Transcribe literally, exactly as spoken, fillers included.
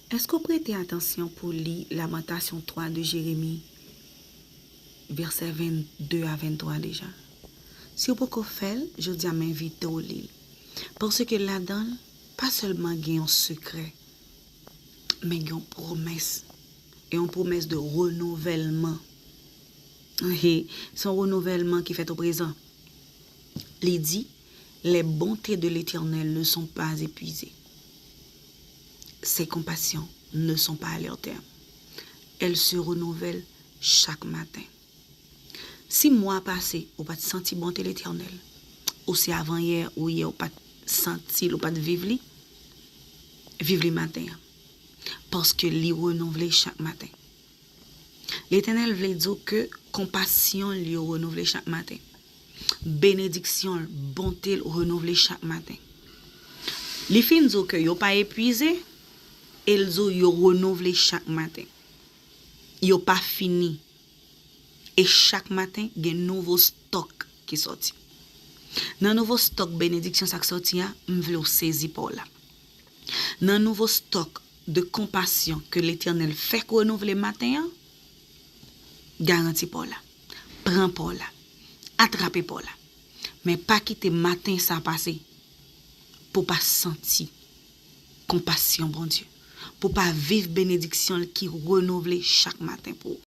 Èske w prete atansyon pou w li Lamantasyon twa de Jeremi, vèsè vennde a venntwa deja? Si w poko fè l, jodi a m envite w li l. Paske ladan l, pa sèlman gen yon sekrè, men gen yon pwomès. E yon pwomès de renouvèlman. He, se yon renouvèlman ki fèt oprezan. Li di, Les bontés de l'Éternel ne sont pas épuisées. Ses compassions ne sont pas à leur terme. Elles se renouvellent chaque matin. Si mwa pase ou pa t santi bonte Letènèl, ou se avanyè ou ye ou pa t santi l, ou pa t viv li, viv li maten an. Paske li renouvle chak maten. Letènèl vle di w ke konpasyon l yo renouvle chak maten. Benediksyon l, bonte l renouvle chak maten. Li fin di w ke yo pa epuize, e l di w yo renouvle chak maten. Yo pa fini. E chak maten, gen nouvo stòk ki sòti. Nan nouvo stòk benediksyon sa k sòti a, m vle w sezi pa w la. Nan nouvo stòk de konpasyon ke Letènèl fèk renouvle maten an, garanti pa w la. Pran pa w la. Atrape pa w la. Men pa kite maten sa pase pou w pa santi konpasyon Bondye, pou w pa viv benediksyon l ki renouvle chak maten pou ou.